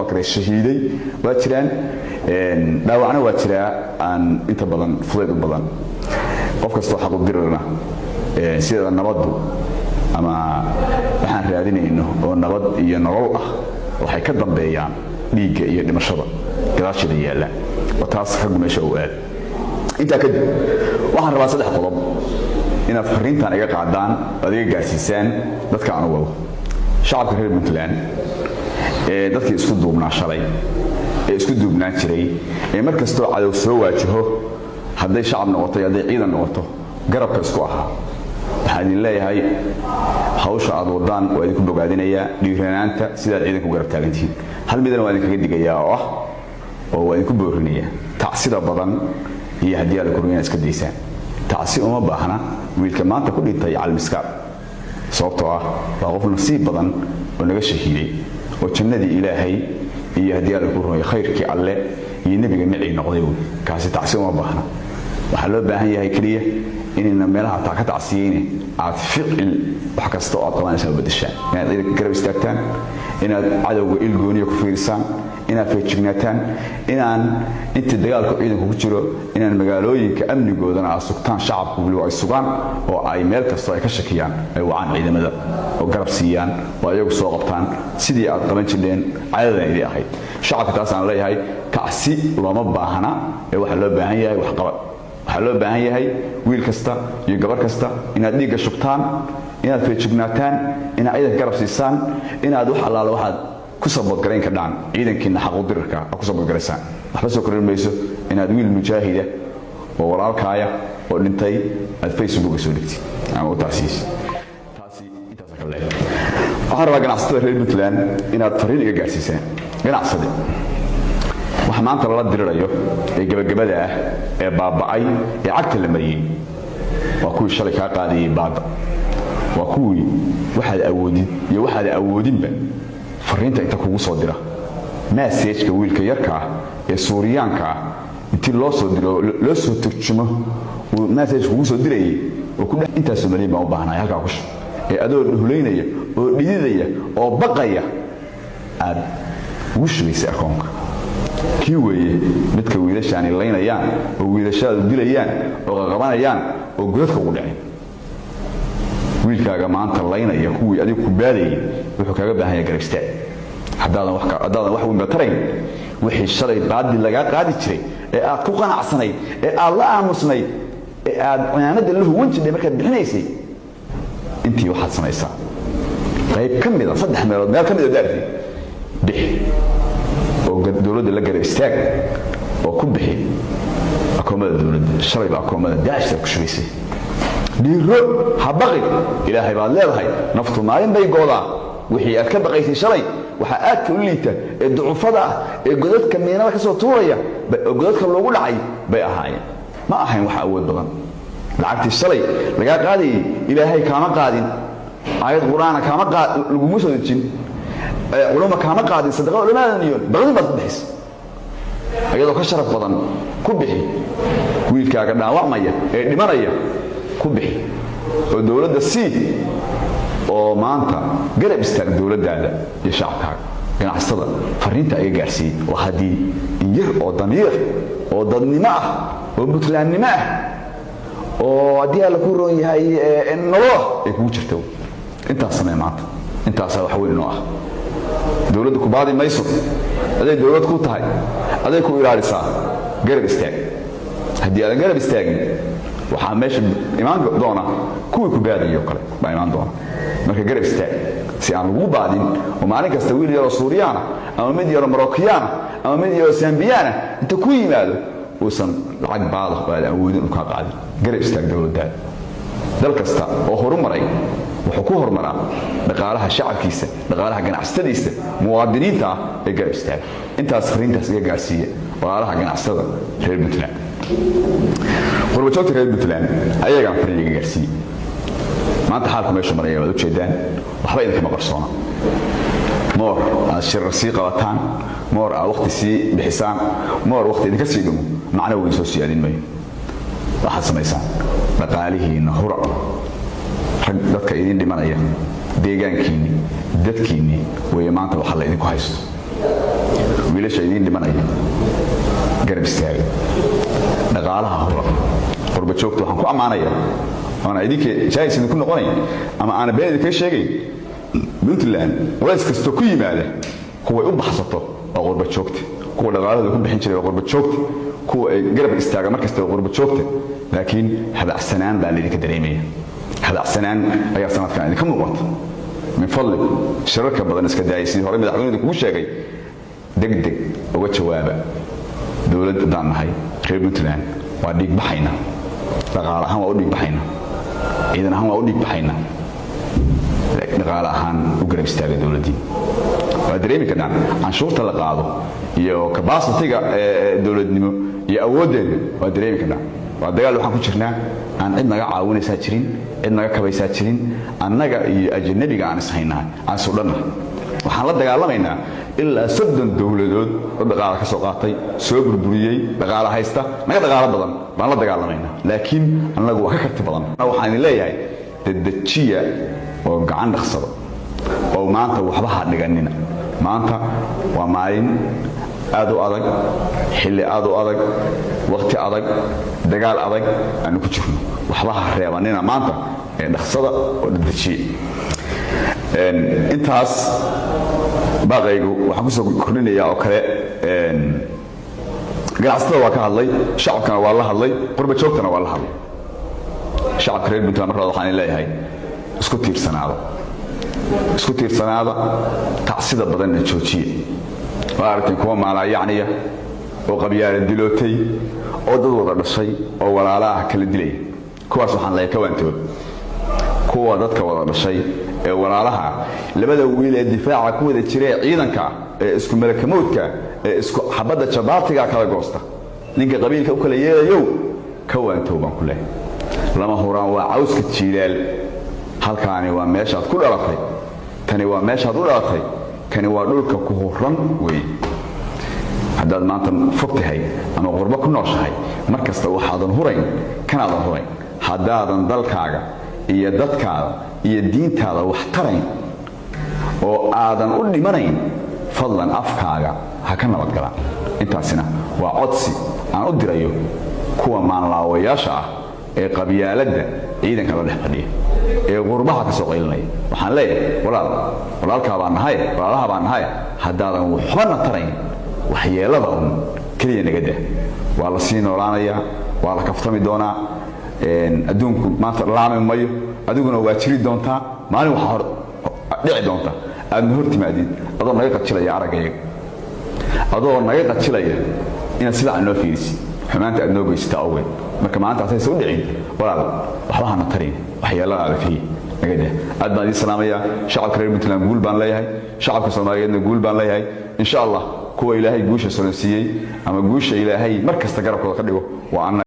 karay shahiiday waa jiraan, dhaawacna waa jiraa, aan inta badan fudayd u badan. Qof kastoo xaq u dirirna sideeda nabaddu ama waxaan raadinayno oo nabad iyo nolol ah waxay ka dambeeyaan dhiigga iyo dhimashada gadaasheeda yaallaan, oo taas raggu meesha u aad. Intaa kadib waxaan rabaa saddex qodob inaad fariintan iga qaadaan, aad iga gaarsiisaan dadka aan u wado: shacabka reer Puntland ee dadkii isku duubnaa shalay, ee isku duubnaan jiray, ee mar kastoo cadow soo waajaho, hadday shacab noqoto iyo hadday ciidan noqoto, garabka isku ahaa, waxaan idin leeyahay hawsha aad wadaan waa idinku bogaadinayaa, dhiiranaanta sidaad ciidanku garab taagantihiin. Hal midana waa idinkaga digayaa oo ah oo waa idinku boorinayaa: tacsida badan iyo haddii alla korriyo inaad iska daysaan. Tacsi uma baahna wiilka maanta ku dhintay Calmiskaad, sababtoo ah waa qof nasiib badan oo naga shahiiday oo jannadii Ilaahay iyo haddii alla ku rumeeyo khayrkii Alle iyo Nebiga micii noqday. Wey kaasi tacsi uma baahna. Waxaa loo baahan yahay keliya inayna meelaha taa ka tacsiyeyne aad ficil wax kasta oo aad qabanaysaan u bedeshaan, inaad ciidanka garab istaagtaan, inaad cadowga ilgooniya ku fiirisaan, inaad feejignaataan, inaan inta dagaalku ciidanku ku jiro inaan magaalooyinka amnigoodana aad sugtaan, shacabku weliba ay sugaan oo ay meel kastoo ay ka shakiyaan ay wacaan ciidamada oo garab siiyaan oo ayagu soo qabtaan, sidii aad qaban jirteen caadadan idii ahayd. Shacabka taas aan leeyahay, tacsi looma baahna ee waxaa loo baahan yahay waxqabad. Waxaa loo baahan yahay wiil kasta iyo gabar kasta inaad dhiigga shubtaan, inaad feejignaataan, inaad ciidanka garab siisaan, inaad wax allaala waxaad ku saboodgarayn kardhaan ciidankiina xaquudirirka aad ku saboodgaraysaan. Waxba soo kordhin mayso inaad wiil mujaahida oo walaalkaaya oo dhintay aad Facebooka soo dhigtid ama u tacsiyisid. Taasi intaasa ka leeyahay. Waxaan rabaa ganacsatada reer Puntland inaad fariin iga gaarsiisaan. Ganacsade, waxa maanta lala dirirayo ee gebagabada ah ee baaba'ay ee cagta la mariyey waa kuwii shalay kaa qaadayay baadda, waa kuwii waxaad awoodid iyo waxaad awoodinba fariinta inta kugu soo dira, message-ka wiilka yarka ah ee Suuriyaanka ah intii loo soo diro, loo soo turjumo, uu message kugu soo dirayay oo ku dheh intaasoo malyan baan u baahnahay, halkaa ku shub, ee adoo dhuhlaynaya oo dhididaya oo baqaya aad ugu shubaysay akoonka, kii weeye midka wiilashaani laynayaan oo wiilashaadu dilayaan oo qaqabanayaan oo godadka ugu dhaceen. Wiilkaaga maanta laynaya kuwii adiga ku baadayay wuxuu kaaga baahan yahay garab istaag. Haddaadan wax weynba tarayn, wixii shalay baadi lagaa qaadi jiray ee aad ku qanacsanayd ee aad la aamusnayd ee aad cimaamada la huwan jirtay markaad bixinaysay, intii waxaad samaysaa qayb ka mida, saddex meelood meel ka mida daartay bixi oo dowladda la garab istaag oo ku bixi akoomada dowladda. Shalayba akoomada Daacishta ku shubaysay. Dhiiro, ha baqin, Ilaahay baad leedahay. Naftu maalin bay goodaa. Wixii aad ka baqaysay shalay, waxaa aadka u liita ee ducufada ah ee godadka miinada ka soo tuuraya oo godadka loogu dhacay bay ahaayeen. Ma ahayn wax awood badan. Lacagtii shalay lagaa qaadayay Ilaahay kaama qaadin, aayad Qur-aana kaama laguma soo dejin, culuma kaama qaadin, sadaqada culimaadan niyoon, baqdin baad ku bixisa. Iyadoo ka sharaf badan ku bixi wiilkaaga dhaawacmaya ee dhimanaya, ku bixi oo dowladda sii oo maanta garab istaag dowladdaada iyo shacabkaaga. Ganacsatada fariinta iga gaarsiiyey oo haddii in yar oo damiir oo dadnimo ah oo Puntlandnimo ah oo haddii Alla ku roon yahay nolol ah ay kugu jirto, intaas samee maanta. Intaasaa wax weyn inoo ah. Dowladda ku baadi mayso, aday dowlad ku tahay, aday ku ilaalisaa. Garab istaag. Haddii aadan garab istaagin, waxaa meesha imaan doona kuwii ku baadayo kale baa imaan doona. Marka garab istaag si aan lagu baadin oo maalin kasta wiil yaroo Suuriyaana ama mid yaroo Marookiyaana ama mid yaroo Sambiyaana inta ku yimaado uusan lacag baada oo aad awoodin u kaa qaadin. Garab istaag dowladdaada. Dal kasta oo horumaray wuxuu ku horumaraa dhaqaalaha shacabkiisa, dhaqaalaha ganacsatadiisa muwaadiniinta ah ee garab istaaga. Intaas fariintaas iga gaarsiiya walaalaha ganacsatada reer Puntland. Qurbajoogta reer Puntland ayagaan fariin iga gaarsiiyey. Maanta xaalku meeshu maraya waad ujeedaan, waxba idinkama qarsoona. Moor aad shirar sii qabataan, moor aad waqti sii bixisaan, moor waqti idinka sii dhumo, macno weyn soo siyaadin mayo. Waxaad samaysaan dhaqaalihiinna hura. Rag dadka idin dhimanaya, deegaankiinni, dadkiinni weeye maanta waxa la idinku haysto. Wiilasha idiin dhimanaya garab istaaga, dhaqaalaha hura. Qurba joogta waxaan ku ammaanaya, oona idinka jaayis idinku noqonayn ama aana been idinkaga sheegayn, Puntland culays kastoo ku yimaada kuway u baxsato waa qurba joogta. Kuwa dhaqaalahooda ku bixin jiray waa qurba joogta. Kuwa ay garab istaaga mar kasta waa qurba joogta. Laakiin habacsanaan baa laydinka dareemaya, habacsanaan ayaa sanadkan idinka muuqata. Min fadlikum, shirarka badan iska daayay. Sidii hore madaxweynuhu kugu sheegay, degdeg uga jawaaba. Dowlad haddaan nahay reer Puntland waa dhiigbaxayna, dhaqaale ahaan waa u dhiigbaxayna, ciidan ahaan waa u dhiigbaxayna. Dhaqaale ahaan u garab istaaga dowladdii. Waa dareemi karnaan canshuurta la qaado iyo capacity-ga dowladnimo iyo awooddeeda, waa dareemi karnaa. Waa dagaal waxaan ku jirnaa aan cid naga caawinaysaa jirin, cid naga kabaysaa jirin. Annaga iyo ajanabiga aan ishaynaa, aan isu dhannahay. Waxaan la dagaalamaynaa ilaa 30 dowladood oo dhaqaala ka soo qaatay, soo burburiyey, dhaqaala haysta, naga dhaqaalo badan baan la dagaalamaynaa. Laakiin annagu waa ka karti badan. Waxaan idin leeyahay, dedejiya oo gacan dhaqsada oo maanta waxba ha dhiganina. Maanta waa maalin aad u adag, xilli aad u adag, wakhti adag, dagaal adag aanu ku jirno. Waxba ha reebanina maanta ee dhaqsada oo dedejiya. Intaas baaqaygu waxaan kusoo kordhinayaa oo kale, ganacsatada waa ka hadlay, shacabkana waa la hadlay, qurba joogtana waa la hadlay. Shacabka reer Puntland mar labaad waxaan leeyahay, isku tiirsanaada, isku tiirsanaada, tacsida badanna joojiya. Waa aragteen kuwa maalaayacniya oo qabyaala dilootay oo dad wada dhashay oo walaala ah kala dilaya. Kuwaas waxaan leeyahay, ka waantoob. Kuwa dadka wada dhashay ee walaalaha, labada wiil ee difaaca ku wada jira ee ciidanka, ee isku malakamowdka, ee isku xabadda jabaatiga kala goosta, ninka qabiilka u kala yeelayow, ka waantoob baan ku leeyahay. Lama huraan waa cawska jiilaal. Halkaani waa meeshaad ku dhalatay, tani waa meeshaad u dhalatay, kani waa dhulka ku huran weeye. Haddaad maanta fog tahay ama qurbo ku nooshahay, mar kasta waxaadan hurayn kanaadan hurayn. Haddaadan dalkaaga iyo dadkaada iyo diintaada wax tarayn oo aadan u dhimanayn, fadlan afkaaga ha ka nabadgalaan. Intaasina waa codsi aan u dirayo kuwa maanlaawayaasha ah ee qabyaaladda ciidanka la dhex fadhiya ee qurbaha ka soo qaylinaya. Waxaan leeyahay, walaal, walaalkaa baan nahay, walaalaha baan nahay, haddaadan waxbana tarayn, waxyeelada un keliya naga dah. Waa la sii noolaanayaa, waa la kaftami doonaa. Adduunku maanta laami mayo, adiguna waa jiri doontaa. Maalin waxaa hor dhici doonta aadna hor timaadid adoo naga qajilaya araggayaga, adoo naga qajilaya inaad sidaa noo fiirisid, xumaanta aad noo geysata awgeed. Marka maanta asaysa u dhicin, walaal, waxba hana tarin, waxyeeladaada keliya naga dah. Aad baan idiin salaamayaa. Shacabka reer Puntland guul baan leeyahay, shacabka Soomaaliyeedna guul baan leeyahay. Insha Allah, kuwa Ilaahay guusha solonsiiyey ama guusha Ilaahay mar kasta garabkooda ka dhigo waa annaga.